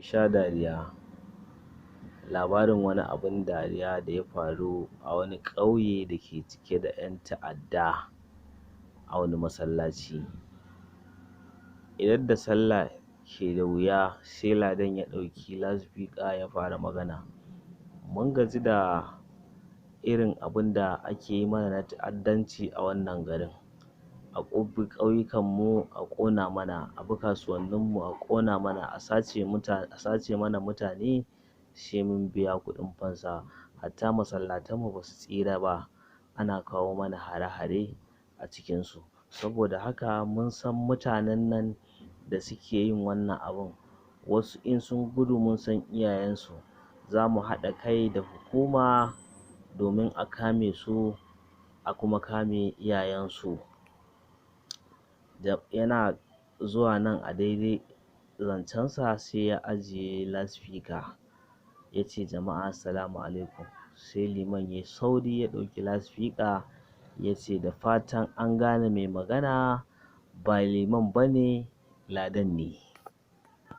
Sha dariya. Labarin wani abun dariya da ya faru a wani ƙauye da ke cike da ƴan ta'adda a wani masallaci. Idar da sallah ke da wuya, sai ladan ya ɗauki lasifika ya fara magana. Mun gaji da irin abun da ake yi mana na ta'addanci a wannan garin. A bi ƙauyukanmu a ƙona mana, a bi kasuwanninmu a ƙona mana, a sace mana mutane sai mun biya kuɗin fansa. Hatta masallatanmu ba su tsira ba, ana kawo mana hare-hare a cikinsu. Saboda haka mun san mutanen nan da suke yin wannan abun. Wasu in sun gudu mun san iyayensu. Za mu haɗa kai da hukuma domin a kame su a kuma kame iyayensu. Yana zuwa nan a daidai zancensa sai ya ajiye lasifika ya ce, "Jama'a, assalamu alaikum." Sai liman ya sauri ya ɗauki lasifika ya ce, "Da fatan an gane mai magana ba liman ba ne, ladan ne."